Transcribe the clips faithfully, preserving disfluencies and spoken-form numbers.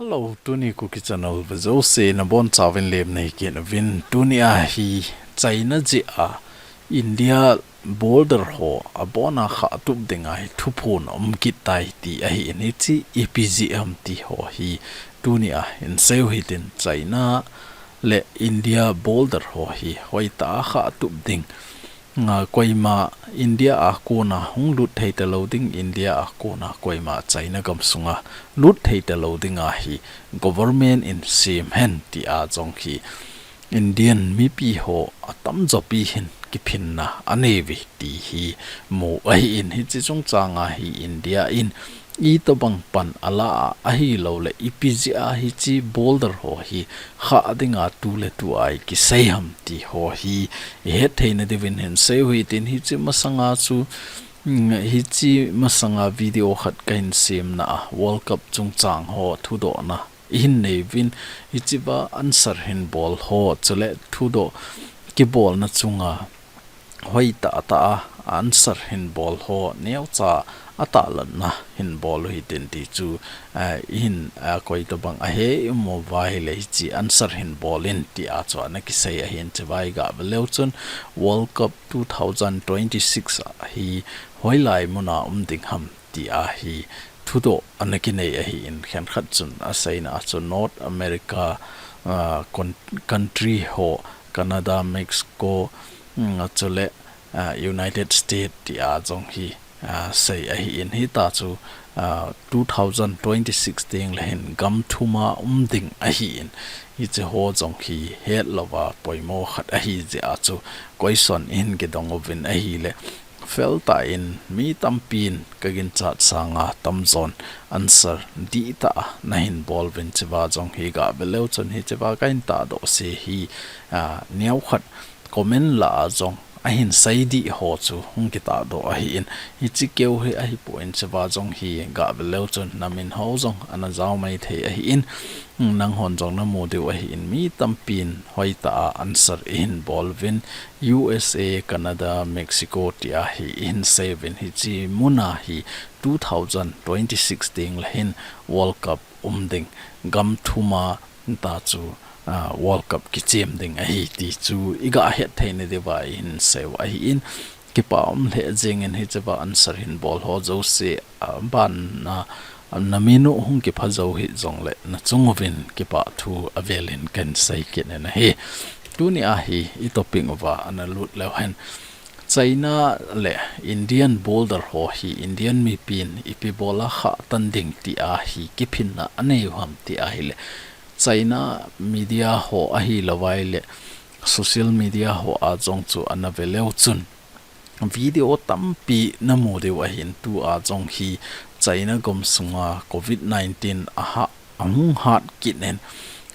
Hello, tuni Kuki Channel vejouse nabonchauvin lemna hikit uvin. Tuni ahi China jeh a India border ho abona khahtup dinga hi thuphon aum kit tai ti ahin, hiche ipi jeh ham ti ho hi tuni a hinseiu hitin. China le India border ho hi hoitah a khahtup ding, nga koima India a kona hung lut thei talou ding, India a kona koima China gamsunga lut thei talou dinga hi government in sem hen tia jong hi Indian mipi ho atamjo pi hin kiphinna aneiuve ti hi mu ahin, hiche chungchanga hi India in itobang pan ala a, ahilouleh ipi jeh a hiche border ho hi khah dinga tuletu a ikisei ham ti ho hi ihet theina diuvin hinseiu hitin. Hiche masanga chu, mm, hiche masanga video khat kahin semna a World Cup chungchang ho thudohna ihin neiuvin, hichea answer hinbol ho chule thudoh kibolna chunga hoitah tah a answer hinbol ho neocha a tahlanna hinbol u hitin ti chu, eh, ihin, eh, koitobang ahe ium uva ahile hiche answer hinbol in tia chu ana kisei ahin, hichea iga veleu chun World Cup two thousand twenty-six a hi hoilai muna um ding ham tia hi thudoh ana kinei ahin, khenkhat chun aseina a chu North America, ah, con-, country ho, Canada, Mexico, mm, chule, ah, United States tia jong hi, ah, sei ahin, hitia chu, ah, two thousand twenty-six teng le hin gam thuma um ding ahin, hiche ho jong hi hetlouva poimo khat ahi jeh a chu question ihin kidong uvin ahile, feltah in mi tampin kaginchat sanga tamjon answer dihtah a nahin bol uvin, hichea jong hi ga veleu chun hichea kahin tahdoh se hi, ah, neokhat comment lah a jong ahin sei dih ho chu hung kitahdoh ahin, hiche keu hi ahipoi, hichea jong hi ga veleu chun namin ho jong ana jao maithei ahin, nanghon jong namu diu ahin, mi tampin hoitah a answer ihin bol uvin, U S A, Canada, Mexico tia hi ihin sei uvin, hiche muna hi two thousand twenty-six teng le hin World Cup um ding, gam thuma ta chu, ah, World Cup kichem ding ahi ti chu iga het theina diuva ihin seiu ahin, kipa um lheh jengin, hichea answer hinbol ho jouse, ah, ban a, ah, namin u hung kipha jou hih jongle nachung uvin kipah thu avelin kahin sei kit in ahi. Tuni a hi i topic uva ana lut leu hen, China le Indian border ho hi Indian mipin ipi bola khah tan ding tia hi kiphinna aneiu ham ti ahile, China media ho ahilouva ahile social media ho a jong chu ana veleu chun video tampi namu diu ahin, tua jong hi China gam sunga covid nineteen aha, ahung hat kit in,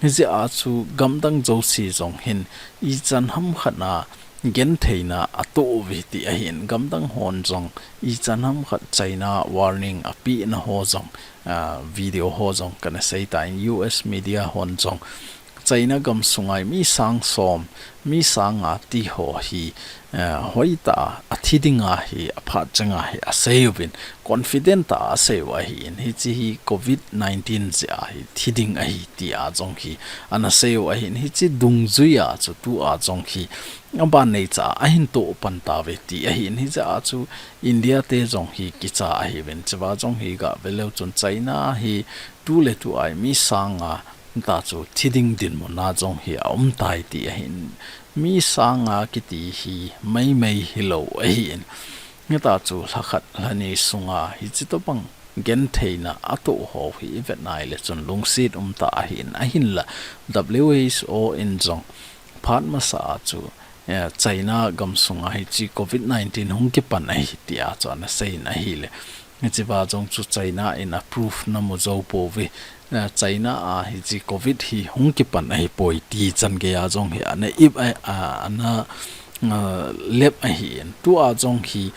hijeh a chu gamdang jouse jong hin ichan hamkhat a gentheina atoh uve ti ahin, gamdang hon jong ichan hamkhat China warning apehna ho jong, ah, video ho jong kana seitan, U S media hon jong China gam sunga mi sang som, mi sang nga ti ho hi, eh, hoitah a thi dinga hi, aphat chenga hi aseiuvin, confident tah a aseiu ahin, hiche hi covid nineteen jeh a hi thi ding ahi tia jong hi ana seiu ahin, hiche dungjuia chu tua jong hi aban neicha a ahin toh pan tauve ti ahin, hijeh a chu India te jong hi kicha ahiuvin, hichea jong hi ga veleu chun China hi tuletu a mi sang nga ta chu thi ding dinmun a jong hi aum tai ti ahin, mi sang nga kiti hi maimai hilou ahin, hitia chu lhakhat lhani sunga hiche tobang gentheina atoh ho hi ivet nai le chun lungset umtah ahin, ahinla W H O in jong phat masa a chu, eh, China gam sunga hiche covid nineteen hung kipan ahi tia chu ana seiyin ahile, hichea jong chu China in approve namu jou pouve. Eh, China a hiche covid hi hung kipan ahipoi ti chan geiya jong hi ana ip a, a, ana, a, lep ahin. Tua jong hi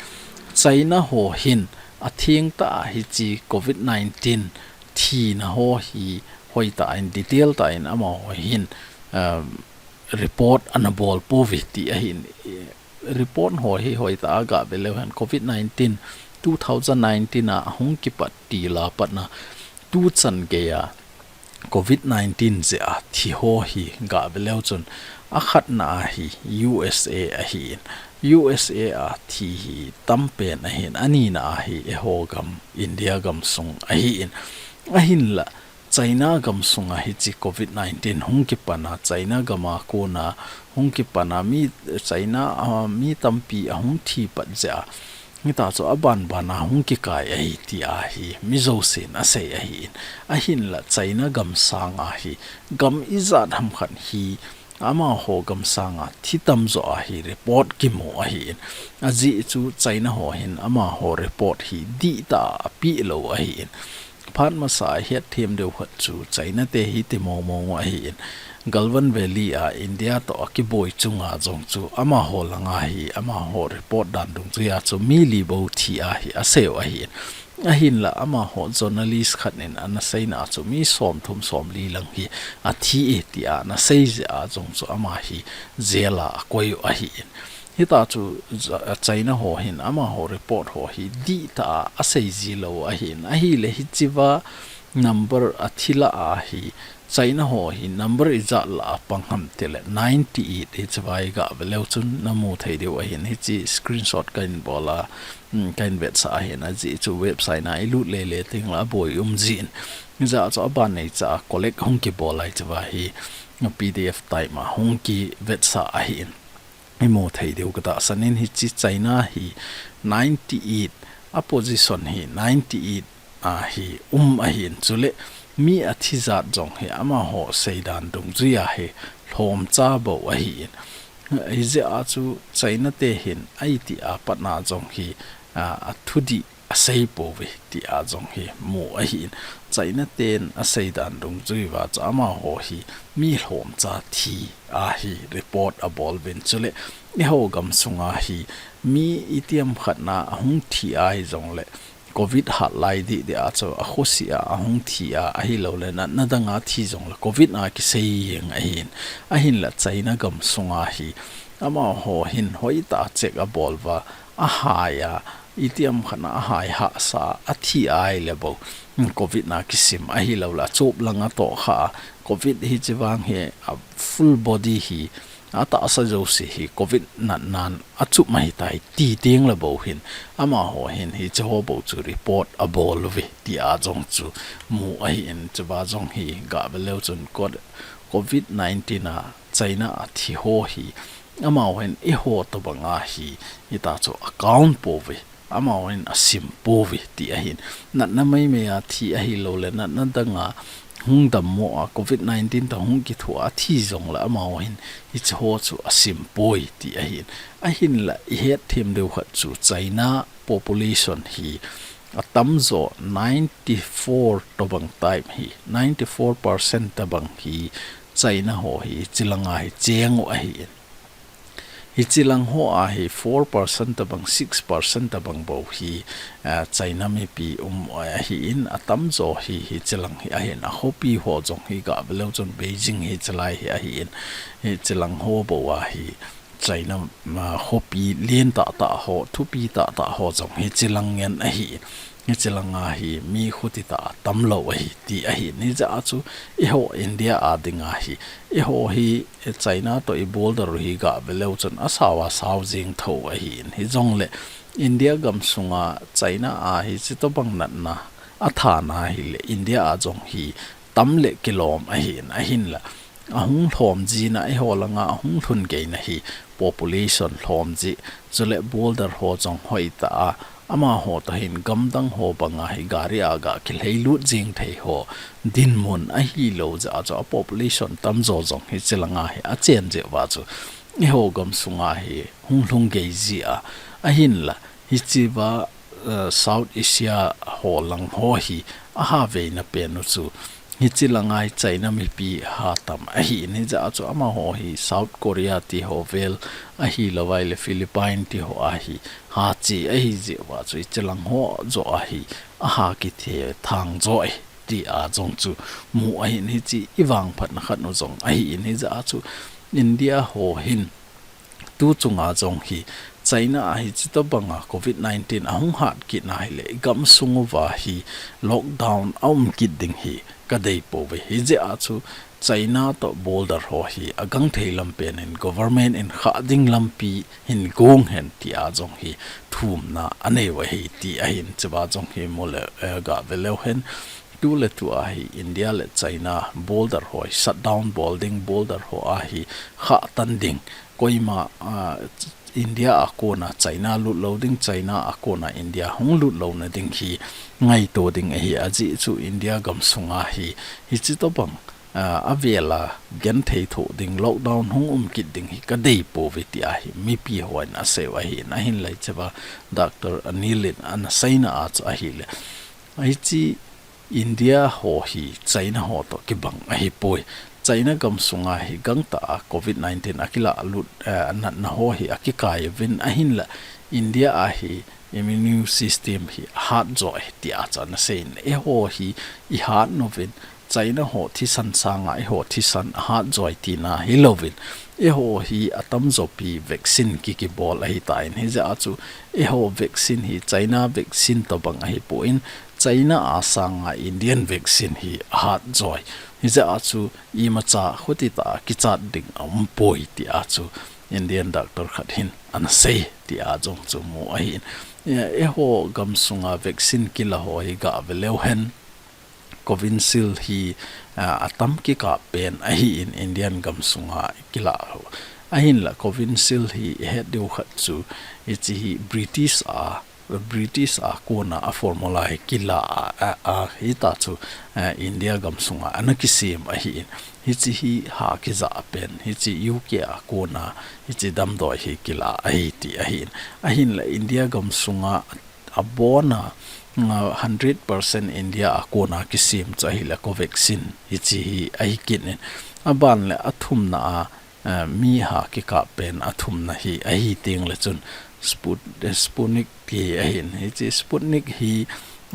China ho hin athengtah a hiche covid nineteen thina ho hi hoitah in detail tah in amaho hin, um, report ana bol pouve ti ahin, eh, report ho hi hoitah a ga veleu hen covid nineteen two thousand nineteen a ahung kipat til a patna tuchan geiya Covid nineteen jeh a thi ho hi gah ve leu chun, a khatna a hi U S A ahin, U S A a thi hi tampen ahin, a nina a hi eiho gam India gam sung ahin, ahinla China gam sunga hiche Covid nineteen hung kipan a, China gam a kona hung kipan a mi, China a mi tampi ahung thi pat jeh a, hita chu aban ban a hung kikai ahi tia hi mi jousen asei ahin, ahinla China gam sanga hi gam ijat ham khat hi amaho gam sanga thi tamjo a hi report kimu ahin, ajeh chu China ho hin amaho report hi dihtah a apeh lou ahin, phat masa a hetthem deu khat chu China te hi ti mong mong u ahin, Galwan Valley a India toh akiboi chunga jong chu amaho langa hi amaho report dan dungjuia chu mi li bou thi a hi asei u ahin, ahinla amaho journalist khat in ana seina chu mi somthum somli lang hi athi e tia ana sei jeh a jong chu ama hi jail a akoi u ahin, hita chu China ho hin amaho report ho hi dihtah a asei ji lou ahin, ahile hichea number athi lah a hi China ho hi number ijat lah a pang ham tile ninety eight hichea gah ve leu chun namu thei diu ahin, hiche screenshot kahin bol a, um, kahin vetsah ahin, ajeh chu website na ilut lele tengle aboi um jin, hijeh chu aban neicha a collect hung kibol a hichea hi P D F type ma hung kivetsah ahin. Imu thei diu katahsan in hiche China hi ninety eight a position hi ninety eight a hi um ahin, chule mi athi jat jong hi amaho seidan dungjuia hi lhomcha bou ahin. Hijeh a chu China te hin aiti a pat na jong hi, a, athudih asei pouve tia jong hi mu ahin. China ten asei dan dungjuiva chu amaho hi mi lhomcha thi a hi report abol uvin, chule eiho gam sunga hi mi itiham khat na ahung thi a hijongle Covid hat lai dih dih a chu akhosih a ahung thi a, ahiloule natna danga thi jongle Covid na kisei jeng ahin, ahinla China gam sunga hi amaho hin hoitah a check abol uva, ahai a, itiham khat na ahai hahsa a, athi ahile bou, um, Covid na kisim ahiloule achop lang atohkha a, Covid hiche vang hi a full body hi atahsa jouse hi Covid natnan achup ma hitai ti tengle bou hin, amaho hin hiche ho bou chu report abol uve tia jong chu mu ahin, chua jong hi gah ve leu chun Covid nineteen a China a thi ho hi amaho hin eiho tobanga hi hita chu acount pouve, amaho hin asim pouve ti ahin. Natna maimai a thi ahiloule natna danga hung dammo a Covid nineteen toh hung kithu a thi jongle amaho hin hiche ho chu asim poi ti ahin. Ahinla ihetthem diu khat chu China population hi atamjo ninety four tobang type hi, ninety four percent tobang hi China ho hi hiche langa hi cheng u ahin. Hiche lang ho a hi four percent tobang, six percent tobang bou hi, eh, China mipi um ahin, atamjo hi hiche lang hi ahin, akhopi ho jong hi gah ve leu chun Beijing hiche lai hi ahin, hiche lang ho bou a hi China, ah, khopi len tahtah ho, thupi tahtah ho jong hiche lang ngen ahi. Hiche langa hi mi khuti tah a tamlou ahi ti ahin. Hijeh a chu eiho India a dinga hi, eiho hi China toh i border u hi gah ve leu chun asao a sao jeng tho ahin. Hijongle India gam sunga China a hiche tobang natna athana hile India a jong hi tam le kilom ahin, ahinla ahung lhom jina eiho langa ahung lhun geina hi population lhom ji, chule border ho jong hoitah a, amaho toh hin gamdang ho banga hi gari a gah kilheilut jeng thei ho dinmun ahilou jeh a chu a population tamjo jong hiche langa hi achen jeh uva chu eiho gam sunga hi hung lhung gei ji a, ahinla hichea, eh, South Asia ho lang ho hi aha veina pen u chu hiche langa hi China mipi ha tam ahin, hijeh a chu amaho hi South Korea ti ho vel ahilouvle Philippine ti ho a hi ha che ahi jeh uva chu hiche lang ho joh a hi aha kithethang jo e tia jong chu mu ahin, hiche i vangphatna khat u jong ahin, hijeh a chu India ho hin tu chunga jong hi China a hichi tobanga covid nineteen ahung hat kit na hile, i gamsung uva hi lockdown aum kit ding hi kadei pouve. Hijeh a chu China toh border ho hi agangthei lampen in government in khah ding lampi hin gong hen tia jong hi thumna anei u ahi ti ahin, hichea jong hi mu le, eh, gah ve leu hen. Tu le tu a hi India le China border ho hi shutdown bol ding, border ho a hi khah tan ding, koima, ah, India a kona China lut lou ding, China a kona India hung lut louna ding hi ngaito ding ahi. Ajeh chu India gamsunga hi, hichi tobang, ah, avela genthei thoh ding, lockdown hung um kit ding hi kadei pouve tia hi mipi hon asei u ahin, ahinla hichea Doctor Anil in ana seina a chu ahile, hichi India ho hi China ho toh kibang ahipoi. China gamsunga hi gangtah a covid nineteen akilah lut, eh, anatna ho hi akikai uvin, ahinla India a hi immune system hi ahat jo ahi tia chu ana seiyin. Eiho hi ihat nauvin, China ho thisan sanga eiho thisan ahat jo ahi tina hilouvin, eiho hi atamjopi vaccine ki, kibol ahitan, hijeh a chu eiho vaccine hi China vaccine tobang ahipon, China a sanga Indian vaccine hi ahat jo ahi. Hijeh a chu imacha khutitah a kichat ding aumpoi tia chu Indian doctor khat hin ana sei tia jong chu mu ahin. Eh, eiho gamsunga vaccine kila ho hi gah ve leu hen, Covishield hi, ah, atam kikap pen ahin, Indian gamsunga kila ho. Ahinla Covishield hi ihet diu khat chu, hichi hi British a, British a kona a formula hi kila a, a, a, hita chu, eh, India gamsunga ana kisem ahin. Hichi hi ha kija pen, hichi U K a kona, hichi damdoi hi kila ahi ti ahin. Ahinla India gamsunga abona, nga, hundred percent India a kona kisem chu ahile Covaxin hichi hi ahi kit in. Aban le athumna a, eh, mi ha kikap pen athumna hi ahi teng le chun Sput-, Sputnik ti ahin. Hichi Sputnik hi,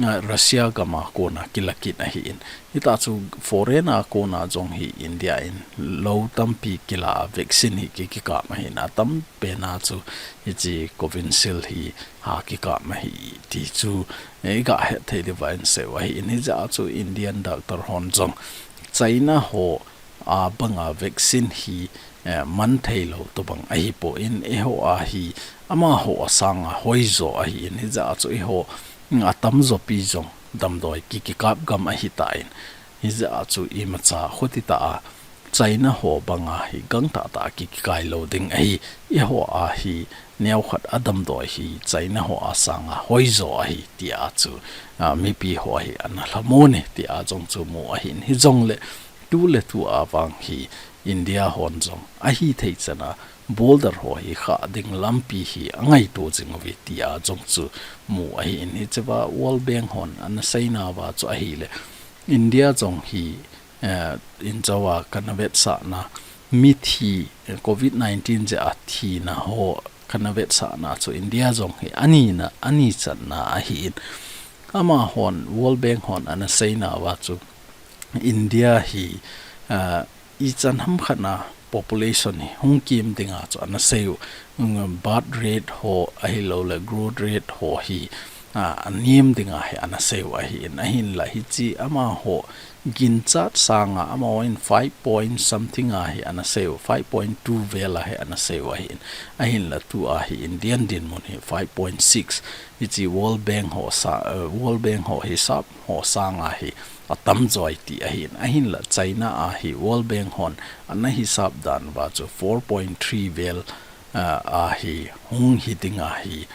eh, Russia gam a kona kila kit ahin. Hita chu foreign a kona jong hi India in lou tampi kila a vaccine hi ki, kikap ahin, atam pen a chu hichi Covishield hi ha kikap ahi ti chu, eh, i gah het thei diuva i sei u ahin, hijeh a chu Indian doctor hon jong China ho a banga vaccine hi, eh, man thei lou tobang ahipon, eiho a hi amaho a sanga hoijo ahin, hijeh a chu eiho, mm, atamjopi jong damdoi ki, kikap gam ahitan, hijeh a chu imacha khutitah a China ho banga hi gangtah tah a ki, kikai lou ding ahi, eiho a hi neokhat a damdoi hi China ho a sanga hoijo ahi tia chu, ah, mipi ho hi ana lhamon e tia jong chu mu ahin. Hijongle tu le tu a vang hi India hon jong ahithei chan a border ho hi khah ding lampi hi angaito jing uve tia jong chu mu ahin. Hichea World Bank hon ana seinauva chu ahile, India jong hi, eh, inchauva kana vetsahna, mithi, eh, Covid nineteen jeh a thina ho kana vetsahna chu India jong hi anina, ani channa ahin. Amahon, World Bank hon ana seinauva chu India hi, eh, ichan hamkhat na population hi hung kem dinga chu ana seiyu, mm, birth rate ho ahilouleh growth rate ho hi, ah, anem dinga hi ana seiyu ahin, ahinla hichi amaho ginchat sanga amahon five point something a hi ana seiyu, five point two vel a hi ana seiyu ahin, ahinla tua hi Indian dinmun hi five point six, hichi World Bank ho sa, eh, World Bank ho hisap ho sanga hi atamjo ahi ti ahin, ahinla China a hi World Bank hon ana hisap dan uva chu four point three vel, ah, a hi hung hi dinga hi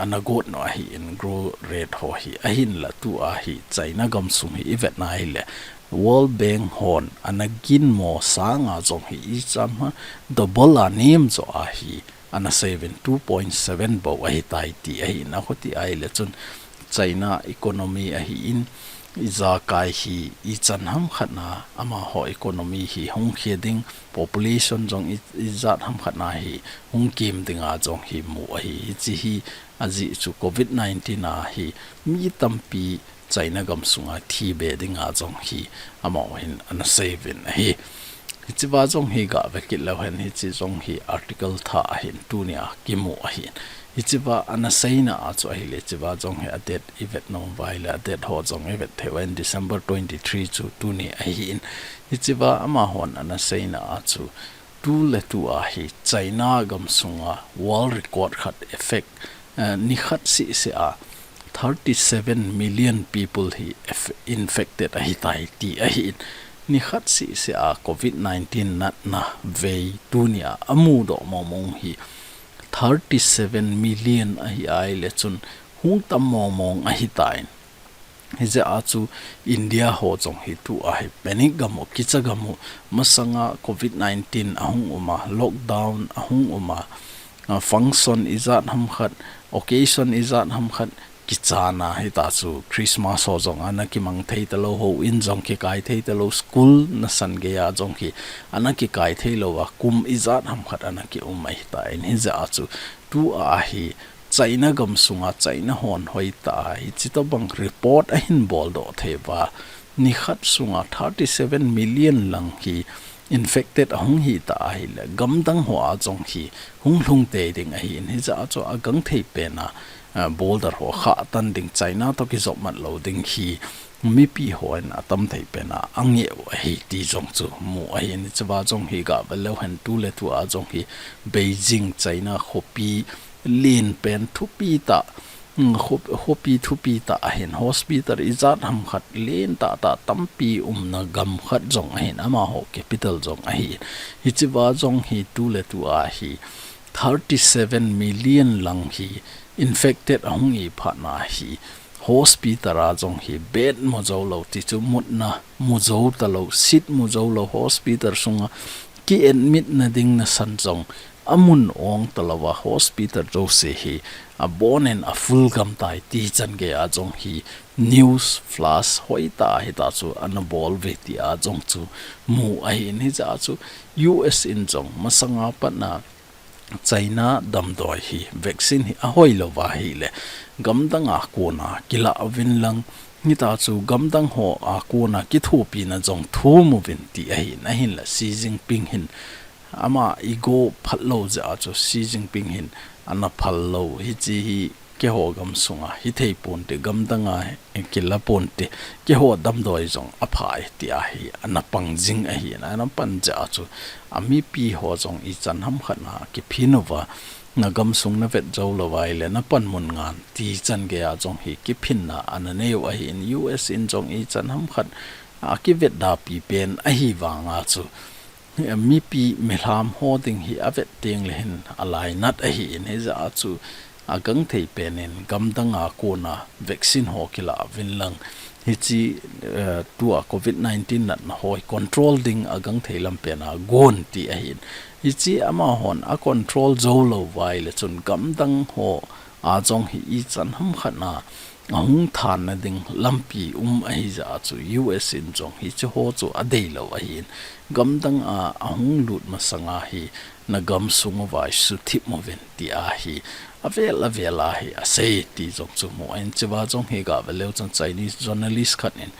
ana got nau ahin, growth rate ho hi, ahinla tua hi China gamsung hi ivet na ahile World Bank hon ana ginmo sanga jong hi ichan ham double a nemjo a hi ana seiyu vin, two point seven bou ahitai ti ahin, achuti ahile chun China economy ahin, ijakai hi ichan hamkhat na amaho economy hi hung khe ding, population jong i, ijat hamkhat na hi hung kem dinga jong hi mu ahi. Hichi hi ajeh chu Covid nineteen a hi mi tampi China gamsunga thibe dinga jong hi amahon ana seiyu vin ahi. Hichiva jong hi gah vekit leu hen, hichi jong hi article thah ahin, tunia kimu ahin. Hichea ana seina a chu ahile, hichea jong hi a date i vet nom uva ahile, a date ho jong i vet thei uvin, December twenty-three chu tuni ahin. Hichea amahon ana seina a chu, tuletu a hi China gamsunga world record khat effect, eh, nikhat seh seh a thirty-seven million people hi eff-, infected ahitai ti ahin. Nikhat seh seh a covid nineteen natna vei tunia a mudoh mong mong hi thirty-seven million ahi ahile chun hung tam mong mong ahitan. Hijeh a chu India ho jong hi tua hi panic gam u, kicha gam u, masanga covid nineteen ahung um a, lockdown ahung um a, a, function ijat ham khat, occasion ijat ham khat, kichana hita chu Christmas ho jong ana kimang thei talou, houin jong kikai thei talou, school nasan geiya jong hi ana kikai thei lou a, kum ijat ham khat ana kium ahitan. Hijeh a chu tua hi China gamsunga China hon hoitah a hichi tobang report ahin boldoh thei uva, nikhat sunga thirty-seven million lang hi infected ahung hita ahile, gamdang hoa jong hi hung lhung tei ding ahin. Hijeh a chu agangthei pena, ah, border ho khah tan ding, China to kijop mat lou ding hi mipi hon atam thei pena angeh u ahi ti jong chu mu ahin. Hichea jong hi gah vet leu hen, tuletu a jong hi Beijing, China khopi len pen thupi tah, mm, khop-, khopi thupi tah ahin, hospital ijat ham khat len tah tah tampi umna gam khat jong ahin, amaho capital jong ahin. Hichea jong hi tuletu a hi thirty-seven million lang hi infected ahung hi phatna hi hospital a jong hi bed mu jou lou, ti chu mutna mu jou talou, seat mu jou lou, hospital sunga ki admit na ding nasan jong amun ong talou a, hospital jouse hi abon in a full gam tai ti chan geiya jong hi news flash hoitah hita chu ana bol uve tia jong chu mu ahin. Hijeh a chu U S in jong masanga patna China damdoi hi vaccine hi ahoi lou uva ahile, gamdang a kona kilah uvin lang, hita chu gamdang hoa kona kithopina jong thum uvin ti ahin. Ahinla Xi Jinping hin ama ego phalou jeh a chu Xi Jinping hin ana phal lou, hichi hi keiho gamsunga hithei ponte, gamdanga hi kila ponte, keiho damdoi jong aphai tia hi ana pang jing ahin. Ana pan jeh a chu amipi ho jong ichan ham khat na kiphin uva, na gamsung na vet jou lou uva ahile na panmun ngan ti chan geiya jong hi kiphinna ana nei u ahin. U S in jong ichan ham khat akivetda pi pen ahi vanga chu mipi milham ho ding hi avet teng le hin alainat ahin. Hijeh a chu agangthei pen in gamdang a kona vaccine ho kilah uvin lang, hichi, eh, tua covid nineteen natna ho hi control ding agangthei lam pen a gon ti ahin. Hichi amahon a control jou lou uva ahile chun gamdang hoa jong hi ichan ham khat na ahung thanna ding lampi um ahi jeh a chu U S in jong hichi ho chu adei lou ahin. Gamdang a ahung lut masanga hi na gamsung uva suthip uvin tia hi avel avel a hi asei ti jong chu mu ahin. Hichea jong hi gah vet leu chun Chinese journalist khat in,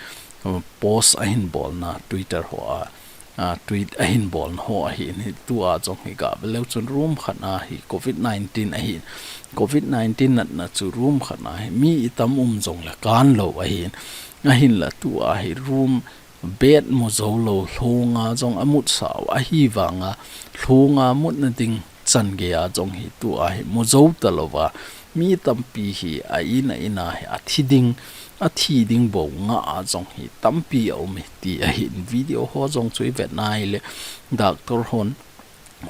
uh, post ahin bolna Twitter hoa, a, tweet ahin bolna ho ahin, hitua jong hi gah vet leu chun room khat na hi covid nineteen ahin, covid nineteen natna chu room khat na hi mi itam um jongle kan lou ahin. Ahinla tua hi room bed mu jou lou, lhonga jong amutsah u ahi vanga, lhonga mutna ding chan geiya jong hi tua hi mu jou talou va, mi tampi hi a in a in a hi athi ding, athi ding bou ngah a jong hi tampi aum e ti ahin. Video ho jong chu ivet na ahile doctor hon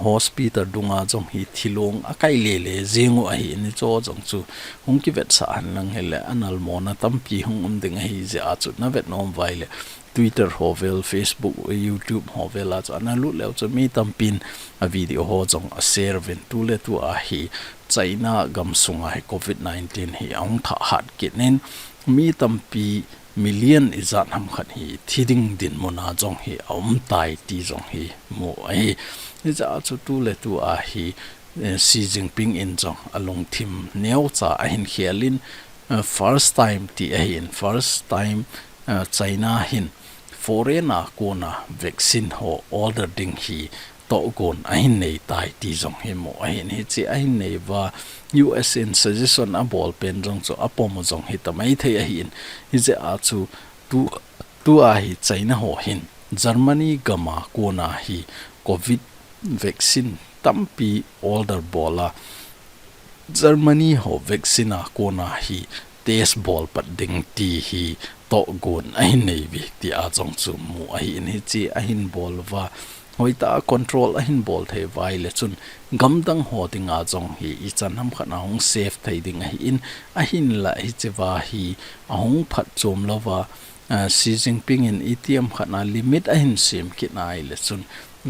hospital dunga jong hi thilong akai lele jing u ahin, hicho jong chu hung kivetsah hen lang hile analmona tampi hung um ding ahi jeh a chu na vet nom uva ahile Twitter ho vel, Facebook, YouTube ho vel a chu ana lut leu chu mi tampin a video ho jong a share uvin, tuletu a hi China gamsunga hi covid nineteen hi ahung thah hat kit in mi tampi million ijat ham khat hi thi ding dinmun a jong hi aum tai ti jong hi mu ahi. Hijeh a chu tuletu a hi, eh, Xi Jinping in jong alungthim neocha ahin khel in, eh, first time ti ahin, first time, eh, China hin foreign a kona vaccine ho order ding hi tohgon ahin nei tai ti jong hi mu ahin, hiche ahin nei uva U S in suggestion abol pen jong chu apom u jong hi tamai thei ahin, hiche a chu tu, tua hi China ho hin Germany gam a kona hi covid vaccine tampi order bol a, Germany ho vaccine a kona hi test bol pat ding ti hi tohgon ahin nei uve ti a jong chu mu ahin, hiche ahin bol uva hoitah a control ahin bol thei uva ahile chun gamdang ho dinga jong hi ichan ham khat a hung safe thei ding ahin, ahinla hiche uva hi ahung phatchom louva, ah, Xi Jinping in itiham khat a limit ahin sem kit ahile chun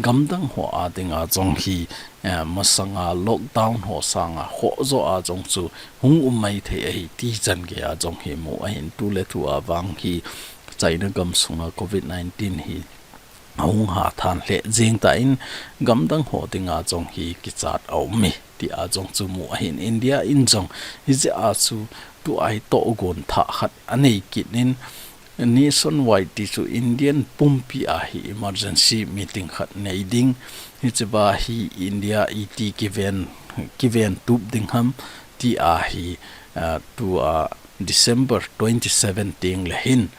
gamdang ho a dinga jong hi, eh, masanga lockdown ho sanga khoh jo a jong chu hung um mai thei ahi ti chan gei a jong hi mu ahin, tuletu a vang hi China gam sunga covid nineteen hi ahung hathan lheh jeng tan gamdang ho dinga jong hi kichat aum e ti a jong chu mu ahin, India in jong hiche a chu tua hi tohgon thah khat anei kit in, nationwide ti chu Indian pumpi a hi emergency meeting khat nei ding, hiche uva hi India iti kiven, kiven tup ding ham ti a hi, ah, tua December twenty seven teng le hin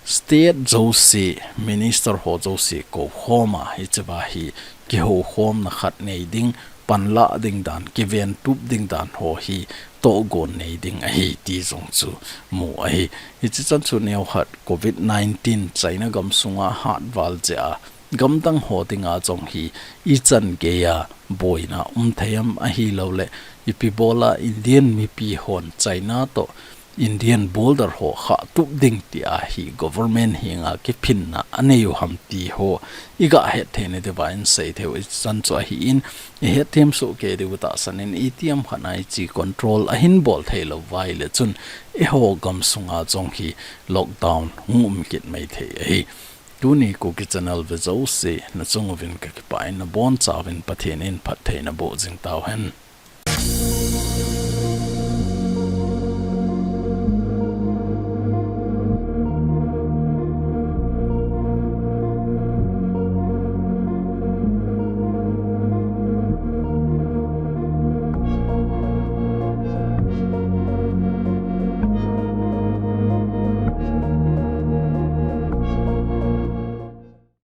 state jouse, minister ho jouse kou khom a, hiche uva hi kihou khomna khat nei ding, panlah ding dan, kiven tup ding dan ho hi tohgon nei ding ahi ti jong chu mu ahi. Hiche chan chu neo khat covid nineteen China gam sunga hat val jeh a gamdang ho dinga jong hi ichan gei a boina um thei am ahilouleh ipi bol a Indian mipi hon China toh Indian border ho khah tup ding ti a hi government henga kiphinna anei u ham ti ho iga het theina diuva in sei thei u ichan chu ahin, ihet them soh kei diu tahsan in itiham khat a hiche control ahin bol thei lou uva ahile chun eiho gam sunga jong hi lockdown hung um kit mai thei ahi. Tuni Kuki Channel ve jouse nachung uvin kakipah in, nabonchauvin Pathen in phattheina boh jing tauhen.